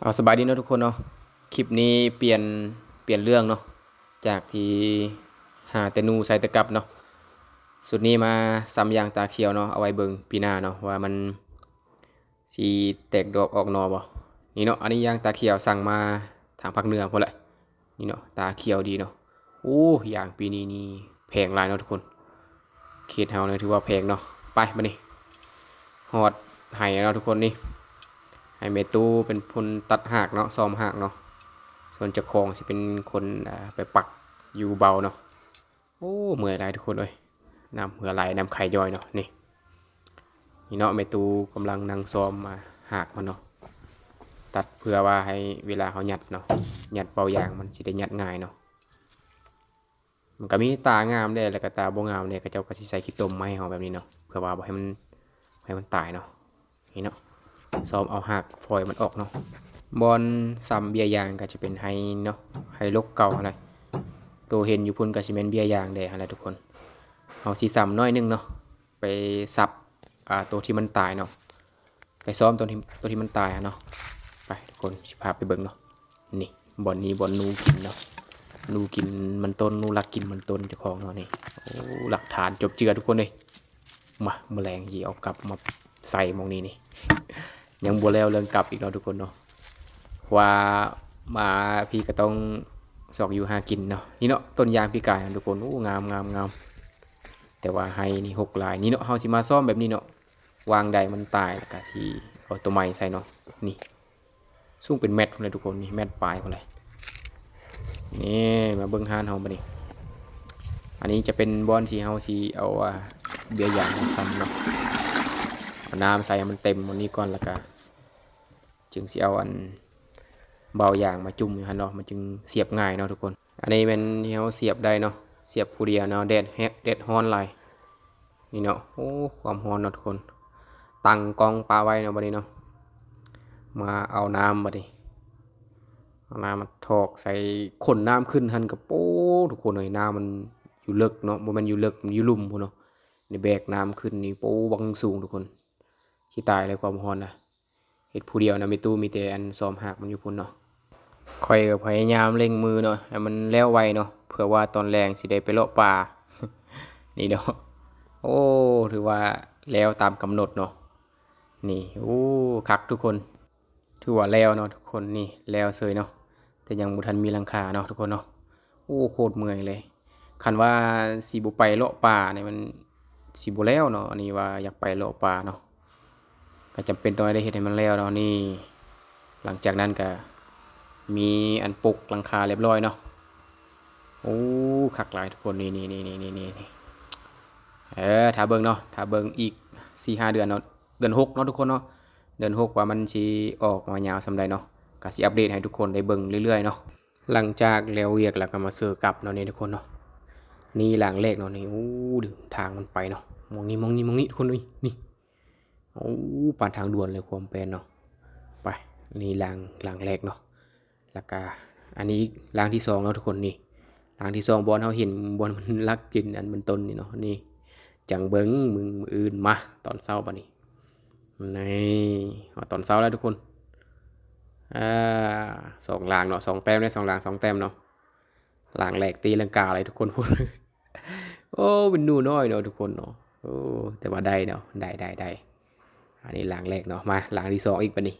ເອົາ ສະບາຍດີເນາະທຸກຄົນເນາະ. ຄລິບນີ້ປ່ຽນ ປ່ຽນເລື່ອງເນາະ ຈາກທີ່ຫາແຕ່ໜູໃສ່ແຕ່ກັບເນາະ. ຊຸດນີ້ມາຊຳຢາງຕາຂຽວເນາະ ເອົາໄວ້ເບິ່ງປີໜ້າເນາະ ວ່າມັນຊິແຕກດອກອອກໜໍ່ບໍ່. ນີ້ເນາະ ອັນນີ້ຢາງຕາຂຽວ ສັ່ງມາທາງພາກເໜືອພຸ້ນແຫຼະ. ນີ້ເນາະ ຕາຂຽວດີເນາະ. ໂອ້ ຢາງປີນີ້ນີ້ແພງຫຼາຍເນາະທຸກຄົນ. ເຂດເຮົານີ້ຖືວ່າແພງເນາະ. ໄປ ບາດນີ້ຮອດໄຮ່ແລ້ວເນາະທຸກຄົນ. ນີ້ ໃຫ້ແມ່ຕູ້ເປັນຄົນຕັດຮາກເນາະ ຊອມຮາກເນາະ. ສ່ວນເຈົ້າຂອງຊິເປັນຄົນ ອ່າ ໄປປັກຢູ່ເບົາເນາະ. ໂອ້ ເມື່ອຍຫຼາຍທຸກຄົນເອີຍ. ນ້ຳເຫື່ອໄຫຼ ນ້ຳໄຄຍ້ອຍເນາະ. ນີ້ ນີ້ເນາະ ແມ່ຕູ້ກຳລັງນັ່ງຊອມ ອ່າ ຮາກມັນເນາະ. ຕັດເພື່ອວ່າໃຫ້ເວລາເຮົາຍັດເນາະ ຍັດເປົາຢາງມັນຊິໄດ້ຍັດງ່າຍເນາະ. ມັນກໍມີຕາງາມແດ່ ແລ້ວກໍຕາບໍ່ງາມແດ່. ເຂົາເຈົ້າກໍຊິໃສ່ຂີ້ຕົມມາໃຫ້ເຮົາແບບນີ້ເນາະ ເພື່ອວ່າບໍ່ໃຫ້ມັນ ໃຫ້ມັນຕາຍເນາະ. ນີ້ເນາະ ຊອມເອົາຮາກຟອຍມັນອອກເນາະ. ບ່ອນຊຳເບ້ຍຢາງກໍຈະເປັນໄຮ່ເນາະ ໄຮ່ລົກເກົ່າຫັ້ນແຫຼະ. ໂຕເຫັນຢູ່ພຸ້ນກໍຊິແມ່ນເບ້ຍຢາງແດ່ຫັ້ນແຫຼະທຸກຄົນ. ເຮົາຊິຊຳໜ້ອຍໜຶ່ງເນາະ ໄປສັບ ອ່າ ໂຕທີ່ມັນຕາຍເນາະ ໄປຊອມໂຕທີ່ ໂຕທີ່ມັນຕາຍຫັ້ນເນາະ. ໄປທຸກຄົນ ຊິພາໄປເບິ່ງເນາະ. ນີ້ ບ່ອນນີ້ບ່ອນໜູກິນເນາະ ໜູກິນມັນຕົ້ນ ໜູລັກກິນມັນຕົ້ນເຈົ້າຂອງເນາະ. ນີ້ ໂອ້ ຫຼັກຖານຈົບເຈືອທຸກຄົນເອີຍ. ມາ ມື້ແລງຊິເອົາກັບມາໃສ່ໝ່ອງນີ້ນີ້. ຍັງບໍ່ແລ້ວເລື່ອງກັບອີກເນາະທຸກຄົນເນາະ ເພາະວ່າມາພີ້ກໍຕ້ອງຊອກຢູ່ຫາກິນເນາະ. ນີ້ເນາະ ຕົ້ນຢາງປີກາຍຫັ້ນທຸກຄົນ. ໂອ້ ງາມ ງາມ ງາມ ແຕ່ວ່າໄຮ່ນີ້ຮົກຫຼາຍ. ນີ້ເນາະ ເຮົາຊິມາຊອມແບບນີ້ເນາະ ວາງໃດມັນຕາຍ ແລ້ວກໍຊິເອົາໂຕໃໝ່ໃສ່ເນາະ. ນີ້ ສູງເປັນແມັດພຸ້ນແຫຼະທຸກຄົນ. ນີ້ ແມັດປາຍພຸ້ນແຫຼະ. ນີ້ ມາເບິ່ງຮ້ານເຮົາບາດນີ້. ອັນນີ້ຈະເປັນບ່ອນທີ່ເຮົາຊິເອົາ ອ່າ ເບ້ຍຢາງມາຊຳເນາະ. ເອົານ້ຳໃສ່ໃຫ້ມັນເຕັມໝ່ອງນີ້ກ່ອນ ແລ້ວກໍຈຶ່ງຊິເອົາອັນ ເບົາຢາງມາຈຸ່ມຢູ່ຫັ້ນເນາະ ມັນຈຶ່ງສຽບງ່າຍເນາະທຸກຄົນ. ອັນນີ້ແມ່ນທີ່ເຮົາສຽບໄດ້ເນາະ ສຽບຜູ້ດຽວເນາະ. ແດດແຮ- ແດດຮ້ອນຫຼາຍ. ນີ້ເນາະ ໂອ້ ຄວາມຮ້ອນເນາະທຸກຄົນ. ຕັ້ງກ້ອງປະໄວ້ເນາະບາດນີ້ເນາະ. ມາເອົານ້ຳບາດນີ້ ເອົານ້ຳມາຖອກໃສ່. ຂົນນ້ຳຂຶ້ນຫັ້ນກໍ ໂອ້ ທຸກຄົນເອີຍ ນ້ຳມັນຢູ່ເລິກເນາະ ບໍ່ແມ່ນຢູ່ເລິກ ມັນຢູ່ລຸ່ມພຸ້ນເນາະ. ນີ້ແບກນ້ຳຂຶ້ນນີ້ ໂອ້ ບັກສູງທຸກຄົນ. ຊິຕາຍແລ້ວ ຄວາມຮ້ອນນະ. ເຮັດຜູ້ດຽວນະ ແມ່ຕູ້ມີແຕ່ອັນຊອມຮາກມັນຢູ່ພຸ້ນເນາະ. ຂ້ອຍກໍພະຍາຍາມເລັ່ງມືເນາະ ໃຫ້ມັນແລ້ວໄວເນາະ ເພື່ອວ່າຕອນແລງຊິໄດ້ໄປເລາະປ່າ. ນີ້ເນາະ ໂອ້ ຖືວ່າແລ້ວຕາມກຳນົດເນາະ. ນີ້ ໂອ້ ຄັກທຸກຄົນ ຖືວ່າແລ້ວເນາະທຸກຄົນ. ນີ້ແລ້ວເສີຍເນາະ ແຕ່ຍັງບໍ່ທັນມີຫຼັງຄາເນາະທຸກຄົນເນາະ. ໂອ້ ໂຄດເມື່ອຍເລີຍ. ຄັນວ່າຊິບໍ່ໄປເລາະປ່ານີ້ ມັນຊິບໍ່ແລ້ວເນາະ. ອັນນີ້ວ່າຢາກໄປເລາະປ່າເນາະ ກໍຈຳເປັນຕ້ອງໄດ້ເຮັດໃຫ້ມັນແລ້ວເນາະ. ນີ້ ຫຼັງຈາກນັ້ນກໍມີອັນປົກຫຼັງຄາລຽບລ້ອຍເນາະ. ໂອ້ ຄັກຫຼາຍທຸກຄົນ. ນີ້ ນີ້ ເອີ ຖ້າເບິ່ງເນາະ ຖ້າເບິ່ງອີກສີ່ຫ້າເດືອນເນາະ ເດືອນຫົກເນາະທຸກຄົນເນາະ. ເດືອນຫົກວ່າມັນຊິອອກມາຍາວສ່ຳໃດເນາະ ກໍຊິອັບເດດໃຫ້ທຸກຄົນໄດ້ເບິ່ງເລື້ອຍໆເນາະ. ຫຼັງຈາກແລ້ວວຽກແລ້ວກໍມາເຊີກັບເນາະນີ້ທຸກຄົນເນາະ. ນີ້ຫຼັງແລກເນາະນີ້. ໂອ້ ທາງມັນໄປເນາະ ໝ່ອງນີ້ ໝ່ອງນີ້ ໝ່ອງນີ້ທຸກຄົນ. ນີ້ ນີ້ ໂອ້ ປານທາງດ່ວນເລີຍ ຄວາມແປນເນາະ. ໄປ ນີ້ຫຼັງ ຫຼັງແລກເນາະ. ແລ້ວກະອັນນີ້ຫຼັງທີສອງເນາະທຸກຄົນ. ນີ້ຫຼັງທີສອງ ບ່ອນເຮົາເຫັນ ບ່ອນມັນລັກກິນອັນມັນຕົ້ນນີ້ເນາະ. ນີ້ຈັ່ງເບິ່ງມື້ ມື້ອື່ນ ມາຕອນເຊົ້າບາດນີ້. ນີ້ ມາຕອນເຊົ້າແລ້ວທຸກຄົນ. ອ່າ ສອງຫຼັງເນາະ ສອງແຕ້ມເດ້ ສອງຫຼັງ ສອງແຕ້ມເນາະ. ຫຼັງແລກຕີລັງກາເລີຍທຸກຄົນ. ໂອ້ ເປັນໜູນ້ອຍເນາະທຸກຄົນເນາະ. ໂອ້ ແຕ່ວ່າໄດ້ເນາະ ໄດ້ ໄດ້ ໄດ້. ອັນນີ້ຫຼັງແລກເນາະ. ມາຫຼັງທີສອງອີກບາດນີ້.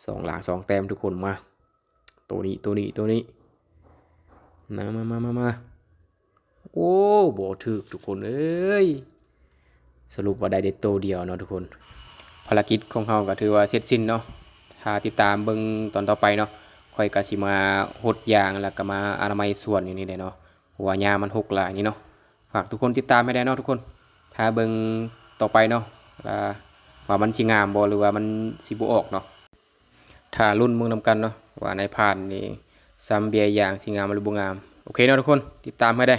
ສອງຫຼັງ ສອງແຕ້ມທຸກຄົນ. ມາ ໂຕນີ້ ໂຕນີ້ ໂຕນີ້. ມາ ມາ ມາ ມາ ມາ. ໂອ້ ບໍ່ຖືກທຸກຄົນເອີຍ. ສະຫຼຸບວ່າໄດ້ແຕ່ໂຕດຽວເນາະທຸກຄົນ. ພາລະກິດຂອງເຮົາກໍຖືວ່າເສັດສິ້ນເນາະ. ຖ້າຕິດຕາມເບິ່ງຕອນຕໍ່ໄປເນາະ. ຂ້ອຍກໍຊິມາຫົດຢາງ ແລ້ວກໍມາອະນາໄມສວນຢູ່ນີ້ແຫຼະເນາະ. ເພາະວ່າຫຍ້າມັນຮົກຫຼາຍນີ້ເນາະ. ຝາກທຸກຄົນຕິດຕາມໃຫ້ແດ່ເນາະທຸກຄົນ. ຖ້າເບິ່ງຕໍ່ໄປເນາະ ວ່າ ວ່າມັນຊິງາມບໍ່ ຫຼືວ່າມັນຊິບໍ່ອອກເນາະ. ຖ້າລຸ້ນເບິ່ງນຳກັນເນາະ ວ່ານາຍພານນີ້ຊຳເບ້ຍຢາງຊິງາມຫຼືບໍ່ງາມ. ໂອເຄເນາະທຸກຄົນ ຕິດຕາມໃຫ້ແດ່.